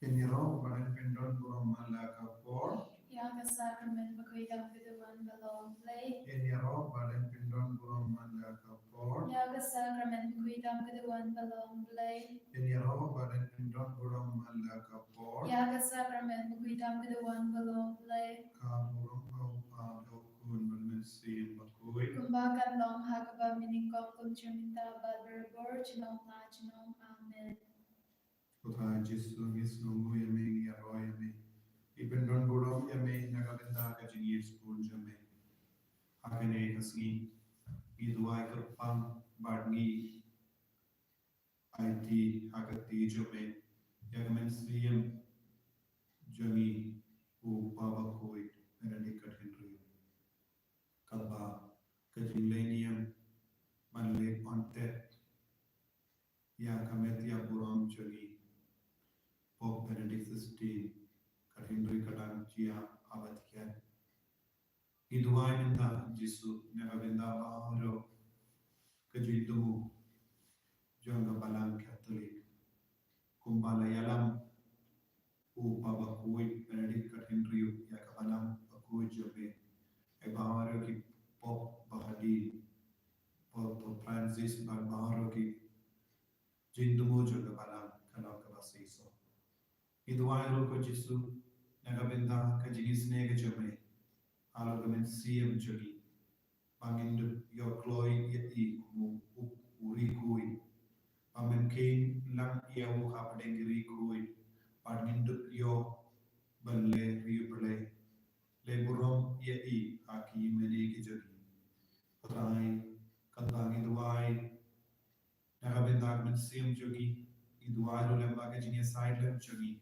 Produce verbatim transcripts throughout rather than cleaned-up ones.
Ngin ïaroh bad ngin pyndon burom man la ka por. Ïa ka sakramen bakhuid dang ka duwan ba long Blei. Ngin ïaroh bad ngin pyndon burom man la ka por. Ïa ka sakramen bakhuid dang ka duwan ba long Blei. Ngin ïaroh bad ngin pyndon burom man la ka por. Ïa ka sakramen bakhuid dang ka duwan ba long Blei. Ka burom ha u Kpa, ha u Khun bad ha u Mynsiem Bakhuid. Kumba kan long ha kaba mynnyngkong, kumjuh mynta bad barabor, junom la junom. Amen. Ko Trai Jisu, ngi sngewnguh ïa me, ngi ïaroh ïa me, ngi pyndon burom ïa me na ka bynta ka jingïasyllok jong me. Ha kane ka sngi ngi duwai kyrpang bad ngi aiti ha ka kti jong me ïa ka mynsiem jong ngi u Kpa Bakhuid Benedict ka hynriew. Katba ka jingleh niam ban leh pyntip ïa ka met ïa burom jong ngi Pope Benedict sixteen ka hynriew ka dang jia ha Vatican. Ngi duwai mynta Jisu na ka bynta baroh ka jingthmu jong ka Balang Katholik. Kumba la ïalam u Kpa Bakhuid Benedict ka hynriew ïa ka Balang Bakhuid jong me, ïa baroh ki Pope ba hadien, Pope Francis bad baroh ki jingthmu jong ka Balang ka long kaba shisha. Ngi duwai ruh ko Jisu na ka bynta ka jingisynei ka jong me halor ka mynsiem jong ngi, ba ngin dup ïoh kloi ïa i kum u, u riew khuid, ba men kheiñ lang ïa u hapdeng ki riew khuid, ba ngin dup ïoh ban leh riew Blei, leh burom ïa i ha ki ïingmane ki jong ngi. Ko Trai, katba ngi duwai na ka bynta ka mynsiem jong ngi, ngi duwai ruh lem bad ka jingïasaid lem jong ngi,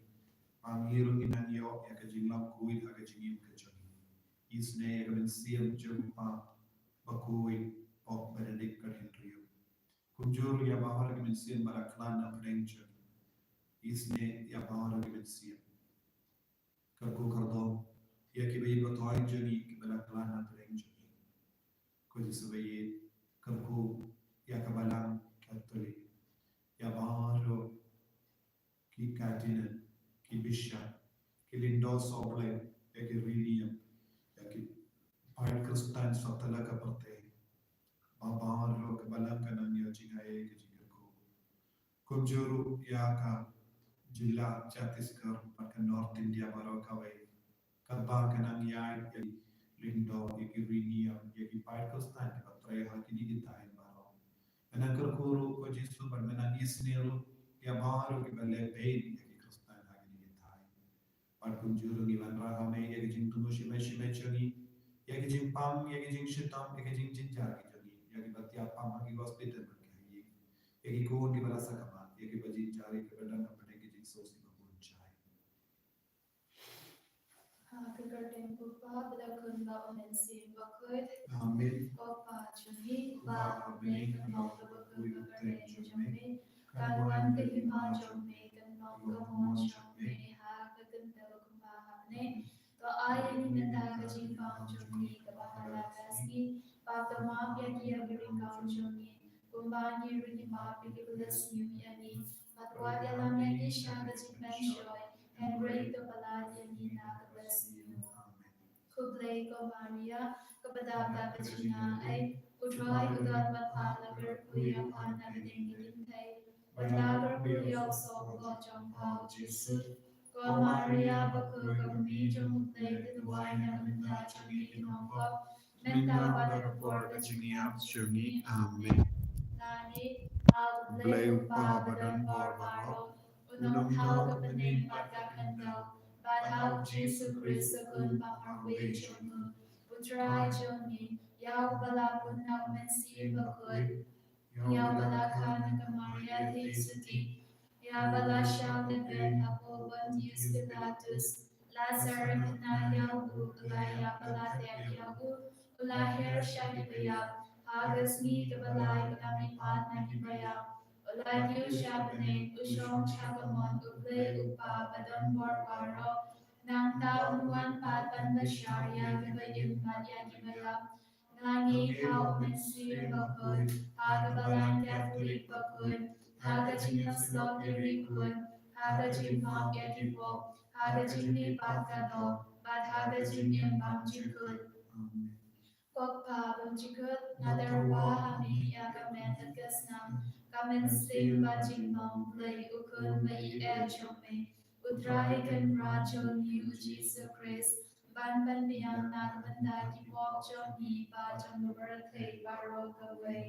ba ngi ruh ngin nang ïoh ïa ka jinglong khuid ha ka jingim ka jong ngi. Isynei ïa ka mynsiem jong u Kpa Bakhuid Pope Benedict ka hynriew. Kumjuh ruh ïa baroh ki mynsiem ba la khlad na pdeng jong ngi. Isynei ïa baroh ki mynsiem. Kyrkhu kyrdoh ïa kiba ïeit ba thoh jong ngi kiba la khlad na pdeng jong ngi. Ko Jisu ba ïeit, kyrkhu ïa ka Balang Katholik, ïa baroh ki Cardinal, ki Bishop, ki Lyngdoh Sohblei, ïa ki riewniam, ïa ki paid Khristan satlak ka pyrthei. Ba baroh ka Balang kan nang ïoh jingaiei ka jingkyrkhu. Kumjuh ruh ïa ka jylla Chhattisgarh bad ka North India baroh kawei. Katba ka nang ïaid ïa ki lyngdoh, ïa ki riewniam, ïa ki paid Khristan kiba trei ha kine ki thaiñ baroh. Men nang kyrkhu ruh ko Jisu bad men nang isynei ruh ïa baroh kiba leh beiñ ïa ki Khristan ha kine ki thaiñ. Bad kumjuh ruh ngi wanrah ha me ïa ki jingthmu shimet shimet jong ngi, ïa ki jingpang, ïa ki jingshitom, ïa ki jingjynjar ki jong ngi, ïa kiba thiah pang ha ki hospital bad ki ha ïing, ïa ki khun kiba la sah kamai, ïa kiba jynjar, ïa kiba don hapdeng ki jingsngewsih ba bun jait. Ha ka kyrteng u Kpa bad u Khun bad u Mynsiem Bakhuid. Amen. Ko Kpa jong ngi uba ha bneng, kan long kaba kyrkhu ka kyrteng jong me, kan wan ka hima jong me, kan long ka mon jong me ha ka khyndew kumba ha bneng. To ai ïa ngi mynta ka jingpang jong ngi kaba ha la ka sngi, bad to map ïa ngi ïa ki ryngkang jong ngi, kumba ngi ruh ngi map ïa kiba la sniew ïa ngi. Bad wat ïalam ïa ngi sha ka jingpynshoi, hynrei to pyllait ïa ngi na kaba sniew. Amen. Khublei ko Maria, kaba dap da ka jingaiei, u Trai u don bad pha, la kyrkhu ïa pha na pdeng ki kynthei, bad la kyrkhu ïa u soh u koit jong pha u Jisu. Ko Maria bakhuid, ka kmie jong u Blei, to duwai na ka bynta jong ngi ki nongpop, mynta bad ha ka por ka jingïap jong ngi. Amen. Nangta ha u Blei u Kpa ba don bor baroh, u nongthaw ka bneng bad ka khyndew, bad ha u Jisu Khrist u Khun ba marwei jong u. U Trai jong ngi, ïa uba la pun na u Mynsiem Bakhuid, ïa uba la kha na ka Maria Theisotti, ïa uba la shah lehbeiñ ha u Pontius Pilatus, la sah khynnah ïa u, u la ïap bad la tep ïa u, u la her sha kiba ïap, ha ka sngi kaba lai u la mihpat na kiba ïap, u la kiew sha bneng, u shong sha kamon u Blei u Kpa ba don bor baroh. Nangta un wan pat ban bishar ïa kiba im bad ïa kiba ïap. Nga ngeit ha u Mynsiem Bakhuid, ha ka Balang Katholik bakhuid, ha ka jingïasyllok ki riewkhuid, ha ka jingmap ïa ki pop, ha ka jingmihpat ka doh, bad ha ka jingim bymjukut. Amen. Ko Kpa bymjukut, nga tyrwa ha me ïa ka met bad ka snam, ka mynsiem bad jinglong U Blei U Khun ba ïeit jong me, U Trai Kynrad jong ngi U Jisu Khrist, ban pynbiang na ka bynta ki pop jong ngi bad jong ka pyrthei baroh kawei.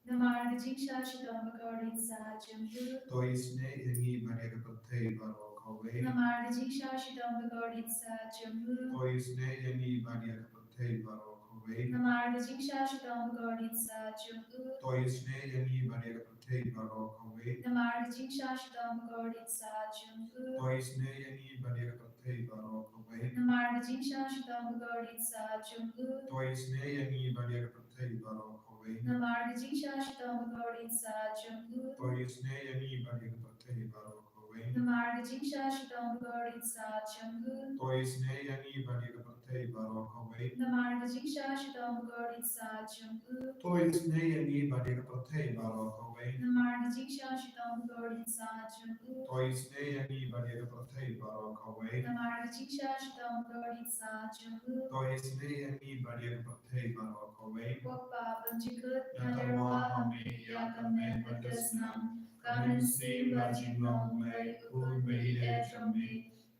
Namar ka jingshah shitom bakordit satia jong u, to isynei ïa ngi bad ïa ka pyrthei baroh kawei. Namar ka jingshah shitom bakordit satia jong u, to isynei ïa ngi bad ïa ka pyrthei baroh kawei. Namar ka jingshah shitom bakordit satia jong u, to isynei ïa ngi bad ïa ka pyrthei baroh kawei. Namar ka jingshah shitom bakordit satia jong u, to isynei ïa ngi bad ïa ka pyrthei baroh kawei. Namar ka jingshah shitom bakordit satia jong u, to isynei ïa ngi bad ïa ka pyrthei baroh kawei. Namar ka jingshah shitom bakordit satia jong u, to isynei ïa ngi bad ïa ka pyrthei baroh kawei. Namar ka jingshah shitom bakordit satia jong u, to isynei ïa ngi bad ïa ka pyrthei baroh kawei. Namar ka jingshah shitom bakordit satia jong u, to isynei ïa ngi bad ïa ka pyrthei baroh kawei. Namar ka jingshah shitom bakordit satia jong u, to isynei ïa ngi bad ïa ka pyrthei baroh kawei. Namar ka jingshah shitom bakordit satia jong u, to isynei ïa ngi bad ïa ka pyrthei baroh kawei. Ko Kpa bymjukut, nga tyrwa ha me ïa ka met bad ka snam, ka mynsiem bad jinglong U Blei U Khun ba ïeit jong me,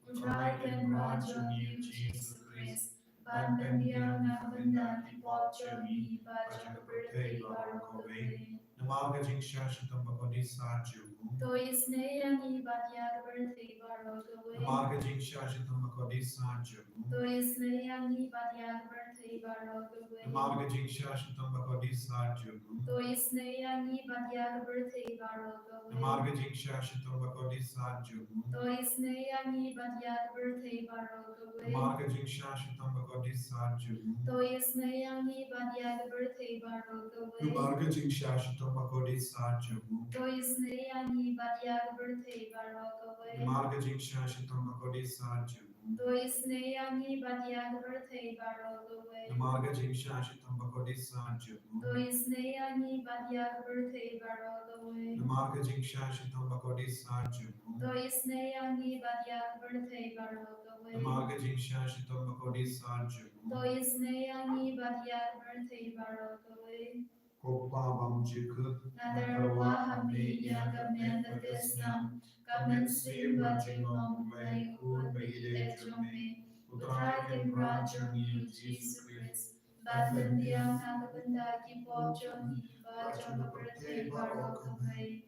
U Trai Kynrad jong ngi U Jisu Khrist, ban pynbiang na ka bynta ki pop jong ngi bad jong ka pyrthei baroh kawei. Namar ka jingshah shitom bakordit satia jong u, to isynei ïa ngi bad ïa ka pyrthei baroh kawei. Namar ka jingshah shitom bakordit satia jong u, to isynei ïa ngi bad ïa ka pyrthei baroh kawei. Namar ka jingshah shitom bakordit satia jong u, to isynei ïa ngi bad ïa ka pyrthei baroh kawei. Namar ka jingshah shitom bakordit satia jong u, to isynei ïa ngi bad ïa ka pyrthei baroh kawei. Namar ka jingshah shitom bakordit satia jong u, to isynei ïa ngi bad ïa ka pyrthei baroh kawei. Namar ka jingshah shitom bakordit satia jong u, to isynei ïa ngi bad ïa ka pyrthei baroh kawei. Namar ka jingshah shitom bakordit satia jong u, to isynei ïa ngi bad ïa ka pyrthei baroh kawei. Namar ka jingshah shitom bakordit satia jong u, to isynei ïa ngi bad ïa ka pyrthei baroh kawei. Namar ka jingshah shitom bakordit satia jong u, to isynei ïa ngi bad ïa ka pyrthei baroh kawei. Namar ka jingshah shitom bakordit satia jong u, to isynei ïa ngi bad ïa ka pyrthei baroh kawei. Ko Kpa bymjukut, nga tyrwa ha me ïa ka met bad ka snam, ka mynsiem bad jinglong U Blei U Khun ba ïeit jong me, U Trai Kynrad jong ngi U Jisu Khrist, ban pynbiang na ka bynta ki pop jong ngi bad jong ka pyrthei baroh kawei.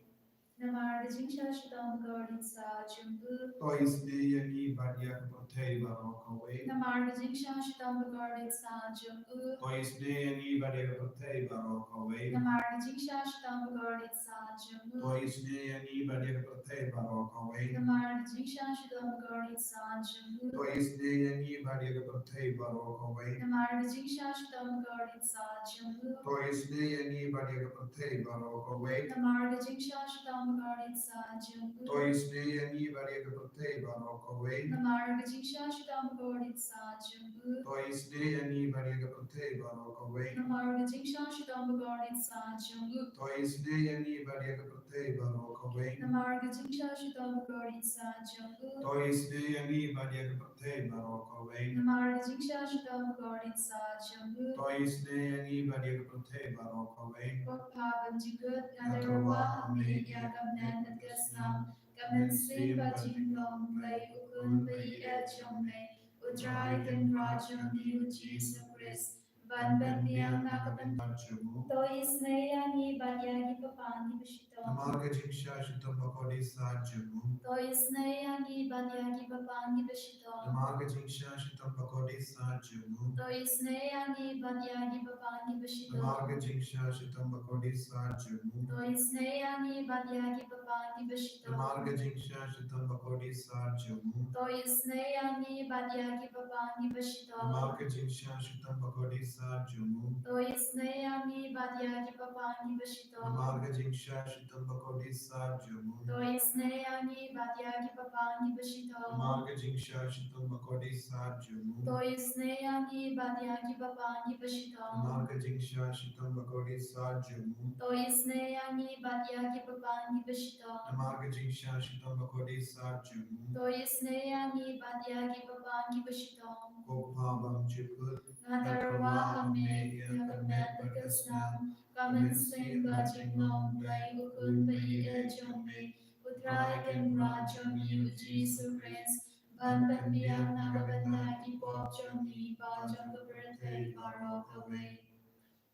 Namar ka jingshah shitom bakordit satia jong u, to isynei ïa ngi bad ïa ka pyrthei baroh kawei. Namar ka jingshah shitom bakordit satia jong u, to isynei ïa ngi bad ïa ka pyrthei baroh kawei. Namar ka jingshah shitom bakordit satia jong u, to isynei ïa ngi bad ïa ka pyrthei baroh kawei. Namar ka jingshah shitom bakordit satia jong u, to isynei ïa ngi bad ïa ka pyrthei baroh kawei. Namar ka jingshah shitom bakordit satia jong u, to isynei ïa ngi bad ïa ka pyrthei baroh kawei. Namar ka jingshah shitom bakordit satia jong u, to isynei ïa ngi bad ïa ka pyrthei baroh kawei. Namar ka jingshah shitom bakordit satia jong u, to isynei ïa ngi bad ïa ka pyrthei baroh kawei. Namar ka jingshah shitom bakordit satia jong u, to isynei ïa ngi bad ïa ka pyrthei baroh kawei. Namar ka jingshah shitom bakordit satia jong u, to isynei ïa ngi bad ïa ka pyrthei baroh kawei. Namar ka jingshah shitom bakordit satia jong u, to isynei ïa ngi bad ïa ka pyrthei baroh kawei. Ko Kpa bymjukut, nga tyrwa ha me ïa ka met bad ka snam, ka mynsiem bad jinglong U Blei U Khun ba ïeit jong me, U Trai Kynrad jong ngi U Jisu Khrist, ban pynbiang na ka bynta jong u, to isynei ïa ngi bad ïa ki papan kiba shitom. Namar ka jingshah shitom bakordit satia jong u, to isynei ïa ngi bad ïa ki papan kiba shitom. Namar ka jingshah shitom bakordit satia jong u, to isynei ïa ngi bad ïa ki papan kiba shitom. Namar ka jingshah shitom bakordit satia jong u, to isynei ïa ngi bad ïa ki papan kiba shitom. Namar ka jingshah shitom bakordit satia jong u, to isynei ïa ngi bad ïa ki bapang kiba shitom. Namar ka jingshah shitom bakordit sat jong u. To isynei ïa ngi bad ïa ki bapang kiba shitom. Namar ka jingshah shitom bakordit sat jong u. To isynei ïa ngi bad ïa ki bapang kiba shitom. Namar ka jingshah shitom bakordit sat jong u. To isynei ïa ngi bad ïa ki bapang kiba shitom. Namar ka jingshah shitom bakordit sat jong u. To isynei ïa ngi bad ïa ki bapang kiba shitom. Namar ka jingshah shitom bakordit sat jong u. To isynei ïa ngi bad ïa ki bapang kiba shitom. Ko Kpa bymjukut, nga tyrwa ha me ïa ka met bad ka snam, ka mynsiem bad jinglong Blei u Khun ba ïeit jong me, U Trai Kynrad jong ngi U Jisu Khrist, ban pynbiang na ka bynta ki pop jong ngi bad jong ka pyrthei baroh kawei.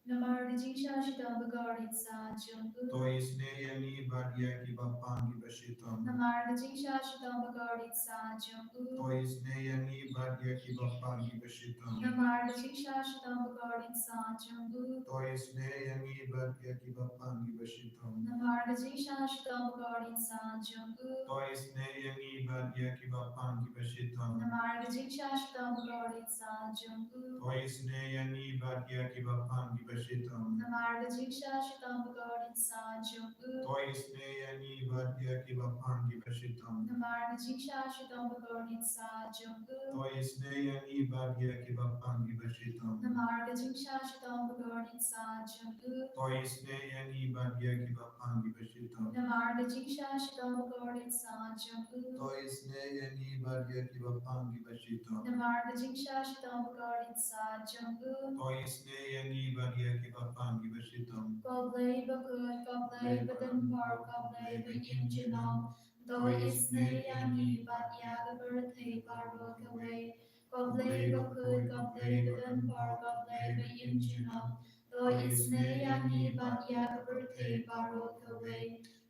Namar ka jingshah shitom bakordit sat jong u. To isynei ïa ngi bad ïa ki bapang kiba shitom. Namar ka jingshah shitom bakordit sat jong u. To isynei ïa ngi bad ïa ki bapang kiba shitom. Namar ka jingshah shitom bakordit sat jong u. To isynei ïa ngi bad ïa ki bapang kiba shitom. Namar ka jingshah shitom bakordit sat jong u. To isynei ïa ngi bad ïa ki bapang kiba shitom. Namar ka jingshah shitom bakordit sat jong u. To isynei ïa ngi bad ïa ki bapang kiba shitom. Namar ka jingshah shitom bakordit sat jong u. To isynei ïa ngi bad ïa ki bapang kiba shitom. Namar ka jingshah shitom bakordit sat jong u. To isynei ïa ngi bad ïa ki bapang kiba shitom. Namar ka jingshah shitom bakordit sat jong u. To isynei ïa ngi bad ïa ki bapang kiba shitom. Namar ka jingshah shitom bakordit sat jong u. To isynei ïa ngi bad ïa ki bapang kiba shitom. Namar ka jingshah shitom bakordit sat jong u. To isynei ïa ngi bad ïa ki bapang kiba shitom. Ko Blei bakhuid, ko Blei badonbor, ko Blei ba im junom. To isynei ïa ngi bad ïa ka pyrthei baroh kawei. Ko Blei bakhuid, ko Blei badonbor, ko Blei ba im junom. To isynei ïa ngi bad ïa ka pyrthei baroh kawei.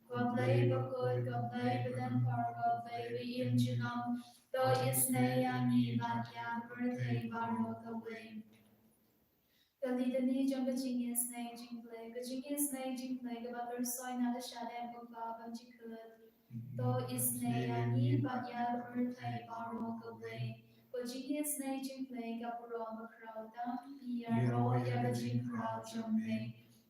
Ko Blei bakhuid, ko Blei badonbor, ko Blei ba im junom. To isynei ïa ngi bad ïa ka pyrthei baroh kawei. Ka litany jong ka jingisynei jingpyrkhat, ka jingisynei jingpyrkhat kaba pyrshah na ka shadem u Kpa bymjukut. To isynei ïa ngi bad ïa ka pyrthei baroh kawei. Ka jingisynei jingpyrkhat ka burom bakhraw tam, ïaroh ïa ka jingkhraw jong me.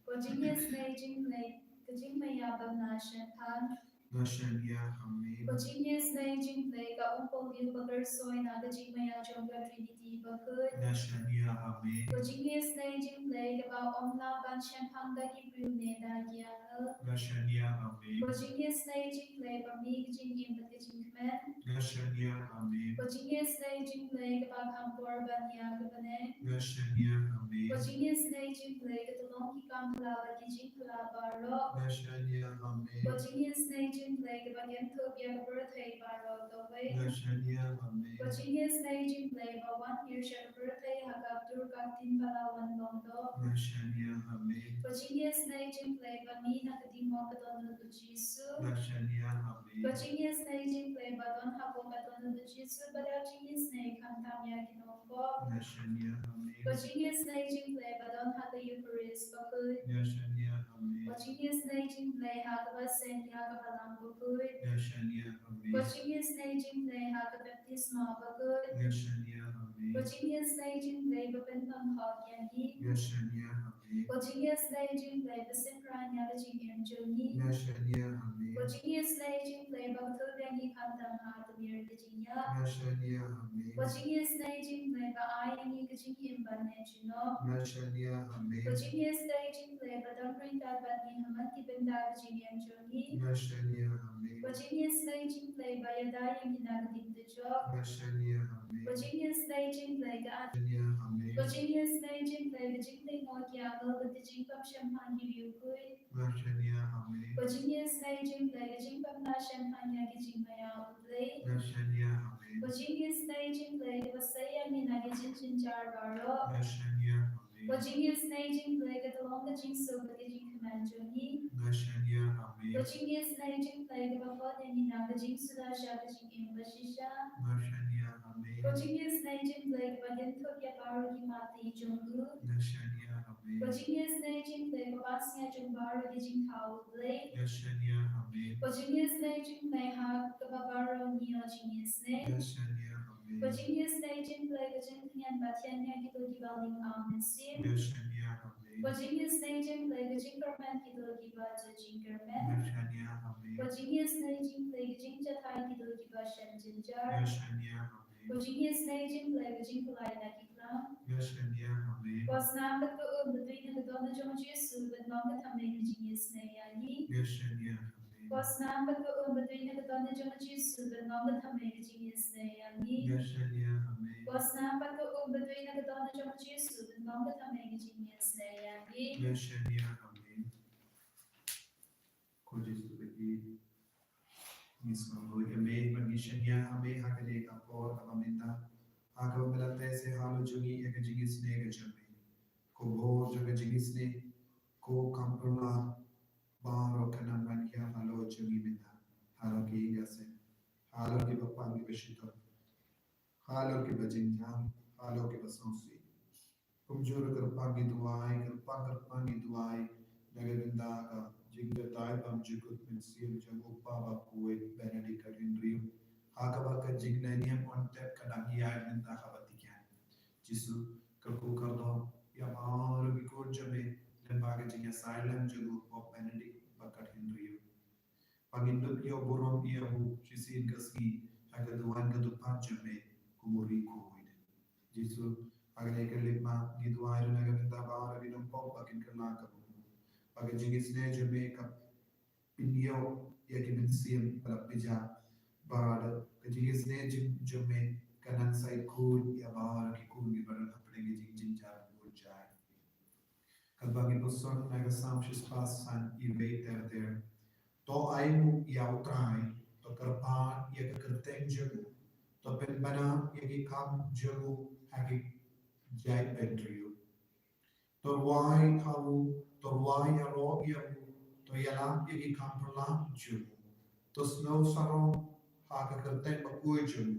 Ka jingisynei jingpyrkhat ka jingmaïa bym lah shemphang. Nga shaniah ha me. Ka jingisynei jingpyrkhat ka umpoh liu ba pyrshah na ka jingmaïa jong ka Trinity bakhuid. Nga shaniah ha me. Ka jingisynei jingpyrkhat kaba ym lah ban shemphang da ki briew ne da ki angel. Nga shaniah ha me. Ka jingisynei jingpyrkhat ba mih ka jingim bad ka jingkmen. Nga shaniah ha me. Ka jingisynei jingpyrkhat kaba kham por ban ïa ka bneng. Nga shaniah ha me. Ka jingisynei jingpyrkhat ka tyllong ki kam phylla bad ki jingphylla baroh. Nga shaniah ha me. Ka jingisynei jingpyrkhat kaba kynthup ïa ka pyrthei baroh kawei. Nga shaniah ha me. Ka jingisynei jingpyrkhat ba wan hiar sha ka pyrthei ha ka dur ka ktien pala wan long doh. Nga shaniah ha me. Ka jingisynei jingpyrkhat ba mih na ka ding mok ka dohnud u Jisu. Nga shaniah ha me. Ka jingisynei jingpyrkhat ba don hapoh ka dohnud u Jisu, bad ka jingisynei khamtam ïa ki nongpop. Nga shaniah ha me. Ka jingisynei jingpyrkhat ba don ha ka Eukharist bakhuid. Nga shaniah ha me. Ka jingisynei jingpyrkhat ha kaba seng ïa ka Balang bakhuid. Nga shaniah ha me. Ka jingisynei jingpyrkhat ha ka baptisma bakhuid. Nga shaniah ha me. Ka jingisynei jingpyrkhat ba pynpang hok ïa ngi. Nga shaniah ha me. Ka jingisynei jingpyrkhat ba synran ïa ka jingim jong ngi. Nga shaniah ha me. Ka jingisynei jingpyrkhat ba kyntu ïa ngi khamtam ha ka mir ka jingïap. Nga shaniah ha me. Ka jingisynei jingpyrkhat ba ai ïa ngi ka jingim ban ïeit junom. Nga shaniah ha me. Ka jingisynei jingpyrkhat ba don ryngkat bad ngi ha man ki bynta ka jingim jong ngi. Nga shaniah ha me. Ka jingisynei jingpyrkhat ba ïada ïa ngi na ka ding dujok. Nga shaniah ha me. Ka jingisynei jingpyrkhat ka an. Shaniah ha me. Ka jingisynei jingpyrkhat ka jinglyngngoh ki angel bad ka jingpynshemphang ki riewkhuid. Nga shaniah ha me. Ka jingisynei jingpyrkhat ka jingpynlah shemphang ïa ka jingmaïa u Blei. Nga shaniah ha me. Ka jingisynei jingpyrkhat kaba sei ïa ngi na ka jingjynjar baroh. Nga shaniah ha me. Ka jingisynei jingpyrkhat ka tyllong ka jingsuk bad ka jingkmen jong ngi. Nga shaniah ha me. Ka jingisynei jingpyrkhat kaba khot ïa ngi na ka jingsuda sha ka jingim bashisha. Nga shaniah ha me. Ka jingisynei jingpyrkhat kaba kynthup ïa baroh ki matti jong u. Nga shaniah ha me. Ka jingisynei jingpyrkhat kaba sngewthuh jong baroh ki jingthaw u Blei. Nga shaniah ha me. Ka jingisynei jingpyrkhat ha kaba baroh ngi ïoh jingisynei. Nga shaniah ha me. Ko jingïasnei jingpyrshah ka jingtyngen ba thiang ïa kito kiba ling aung mynsiem. Ïa shaniah ha me. Ko jingïasnei jingpyrshah ka jingkyrmen kito kiba ju jingkyrmen. Ïa shaniah ha me. Ko jingïasnei jingpyrshah ka jingjathai kito kiba shem jynjar. Ïa shaniah ha me. Ko jingïasnei jingpyrshah ka jingpyllait na ki klam. Ïa shaniah ha me. Ko snam bad ka um ba dei na ka don jong u Jisu, ban long ka thymmei ka jingïasnei ïa ngi. Ïa shaniah ha me. Ko snam bad ka um ba dei na ka don jong u Jisu, ban long ka thymmei ka jingïasnei ïa ngi. Ïa shaniah ha me. Ko snam bad ka um ba dei na ka don jong u Jisu, ban long ka thymmei ka jingïasnei ïa ngi. Ïa shaniah ha me. Ko Jisu ba ïeit, ngi sngewbha ïa me, bad ngi shaniah ha me ha kane ka por kaba mynta, ha kaba me la teh seh halor jong ngi ïa ka jingïasnei ka jong me. Ko bor jong ka jingïasnei, ko kam pyrshah, baroh kan nang wan hiar halor jong ngi mynta, halor ki ïing ki sem, halor kiba pang kiba shitom, halor kiba jynjar, halor kiba sngewsih. Kumjuh ruh kyrpang ngi duwai, kyrpang, kyrpang ngi duwai na ka bynta ka jingïadei bymjukut mynsiem jong u Papa Bakhuid Benedict ka hynriew, ha kaba ka jingïaid niam on tep ka dang ïaid mynta ha Vatican. Jisu, kyrkhu kyrdoh ïa baroh ki khun jong me lyngba ka jingïasylem jong u Pope Benedict ba ka hynriew. Ba ngin dup ïa u burom ïa u shisien ka sngi ha ka duwan ka dupat jong me kum u riewkhuid. Jisu, ha kane ka leit ma ngi duwai ruh na ka bynta baroh ki nongpop ba kin kylla ka burom, ba ka jingïasnei jong me ka pynïoh ïa ki mynsiem ba la pyrshah, bad ka jingïasnei jong, jong me kan nang sa ïakhuid ïa baroh ki khun kiba don hapdeng ki jingjynjar bun jait. Katba ngi puson na ka Salm shispah san, iwei ter ter. To ainguh ïa U Trai, to kyrpad ïa ka kyrteng jong u, to pynbna ïa ki kam jong u ha ki jaitbynriew. To rwai ha u, to rwai ïaroh ïa u, to ïalap ïa ki kam pyrshah jong u, to sngew sarong ha ka kyrteng bakhuid jong u.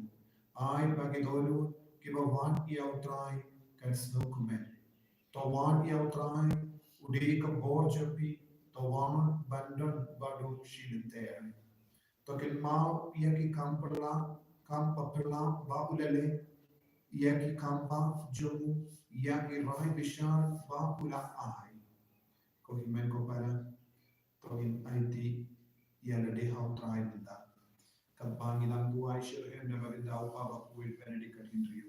Ai ba ki dohnud kiba wad ïa U Trai kan sngewkmen. To wad ïa U Trai, u dei ka bor jong phi, to wad ban don baduh shi lynter. To kynmaw ïa ki kam pyrshah, kam pyrshah ba u la leh, ïa ki kam ba jong u, ïa ki rai bishar ba u la ai. Ko hynmen ko para, to ngin aiti ïa lade ha U Trai mynta. Katba ngi nang duwai shitrhem na ka bynta u Papa Bakhuid Benedict ka hynriew,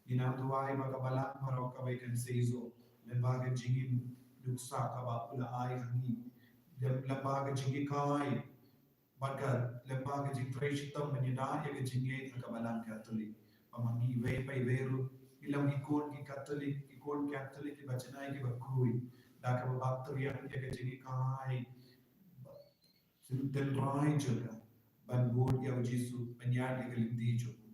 ngi nang duwai ba ka balang baroh kaba ïa kan seisoh lyngba ka jingim nuksa kaba u la ai ha ngi, lyngba ka jinghikai bad ka lyngba ka jingtrei shitom ban ïada ïa ka jingngeit ha ka balang Katholik. Ba ma ngi iwei pa iwei ruh ngi long ki khun ki Katholik, ki khun Katholik kiba janai kiba khuid, da kaba baptiram ïa ka jinghikai jingtynrai jong ka ban bud ïa u Jisu, ban ïaid ïa ka lynti jong u.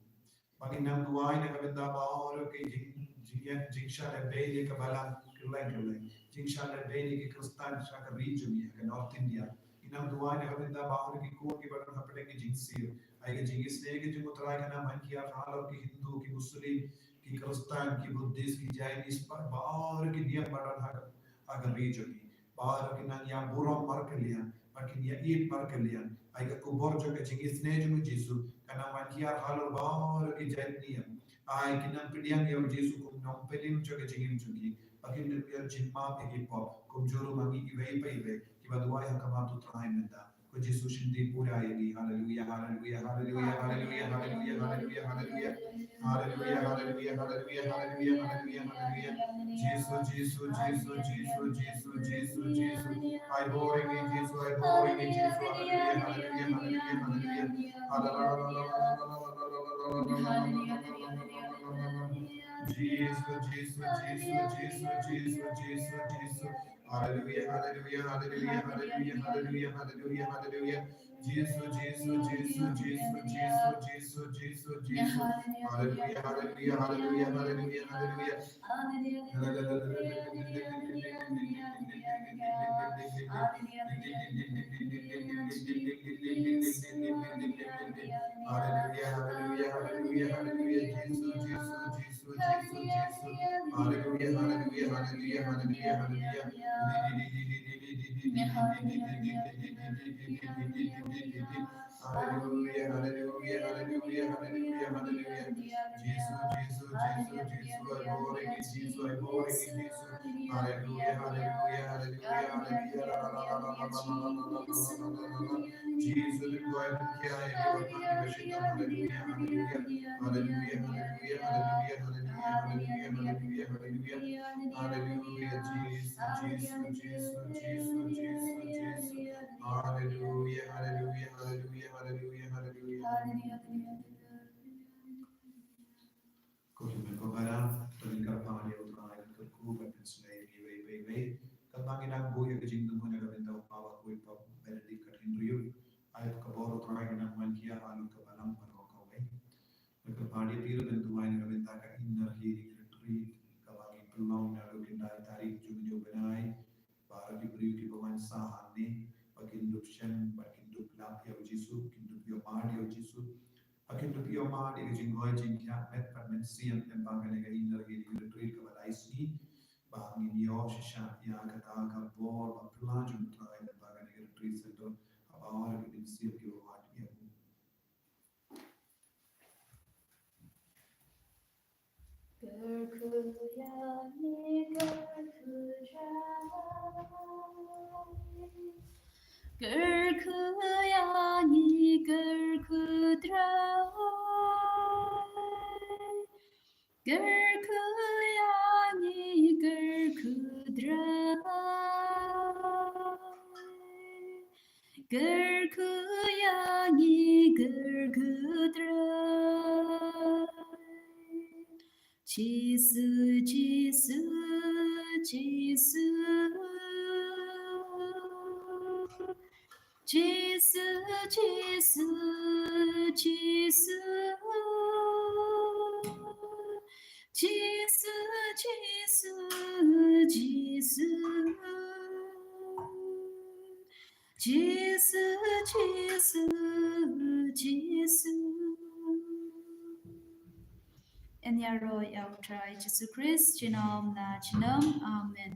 Ba ngin nang duwai na ka bynta baroh ki jing, jing, jingshah lehbeiñ ïa ka balang kylleng kylleng, jingshah lehbeiñ ïa ki Khristan sha ka ri jong ngi ha ka North India. Ngin nang duwai na ka bynta baroh ki khun kiba don hapdeng ki jingsiew. Ai ka jingïasnei ka jong U Trai kan nang ban hiar halor ki Hindu, ki Muslim, ki Khristan, ki Buddhist, ki Jainis, ba, baroh ki niam ba don ha ka, ha ka ri jong ngi. Baroh kin nang ïa burom markylliang, bad kin ïa ïeit markylliang. Ai ka khubor jong ka jingïasnei jong u Jisu kan nang ban hiar halor baroh ki jait niam. Ai kin nang pdiang ïa u Jisu kum nongpynim jong ka jingim jong ki. Ba kin ym ïoh jingmap ïa ki pop. Kumjuh ruh ma ngi iwei pa iwei kiba duwai ha khmat U Trai mynta. Ko Jisu shim ti pura ïa ngi. Haleluya, haleluya, haleluya, haleluya, haleluya, haleluya, haleluya, haleluya. Haleluya, haleluya, haleluya, haleluya, haleluya, haleluya. Jisu, Jisu, Jisu, Jisu, Jisu, Jisu, Jisu. Ai bor ïa ngi Jisu, ai bor ïa ngi Jisu. Haleluya, haleluya, haleluya, haleluya. Jisu, Jisu, Jisu, Jisu, Jisu, Jisu, Jisu. Haleluya, haleluya, haleluya, haleluya, haleluya, haleluya, haleluya. Jisu, Jisu, Jisu, Jisu, Jisu, Jisu, Jisu, Jisu. Haleluya, haleluya, haleluya, haleluya, haleluya. Haleluya, haleluya, haleluya, haleluya. Jisu, Jisu, Jisu, Jisu, Jisu. Haleluya, haleluya, haleluya, haleluya, haleluya. Haleluya, haleluya, haleluya, Hallelujah, hallelujah, hallelujah. Jisu, Jisu, Jisu, Jisu, ai bor ïa ngi, Jisu, ai bor ïa ngi, Jisu. Hallelujah, hallelujah, hallelujah, hallelujah. Jisu, du koy khia ïa ki, hallelujah, hallelujah, hallelujah, hallelujah, hallelujah, hallelujah, hallelujah. Hallelujah, Jisu, Jisu, Jisu, Jisu, Jisu, Jisu. Hallelujah, hallelujah, hallelujah, hallelujah, hallelujah. Ko hynmen ko para, to ngin kyrpad ïa U Trai ban kyrkhu bad ban slei ïa ngi iwei pa iwei. Katba ngi dang buh ïa ka jingdum ha ka bynta u Papa Khuid Pope Benedict ka hynriew. Ai ka bor U Trai ka nang wan khia ha lut ka balang baroh kawei. Ngi kyrpad ïa phi ruh ban duwai na ka bynta ka Inner Healing Retreat kaba ngi pynlong naduh khyndai tarik jong une u bnai. Baroh ki briew kiba wan sah hangne ba kin dup shen, ba kin dup lap ïa U Jisu, kin dup ïohmad ïa U Jisu, ba kin dup ïohmad ïa ka jingngeit jingkhiah met bad mynsiem lyngba kane ka Inner Healing Retreat kaba lai sngi. Ba ngin ïoh shisha ïa kata ka bor ba phylla jong U Trai lyngba kane ka Retreat Center ha baroh ki mynsiem kiba wad ïa U. Kyrkhu ïa ngi, kyrkhu Trai. Kyrkhu ïa ngi, kyrkhu Trai. Kyrkhu ïa ngi, kyrkhu Trai. Kyrkhu ïa ngi, kyrkhu Trai. Jisu, Jisu, Jisu. Jisu, Jisu, Jisu. Jisu, Jisu, Jisu. Jisu, Jisu, Jisu. Yn ïaroh ïa U Trai Jisu Khrist junom la junom. Amen.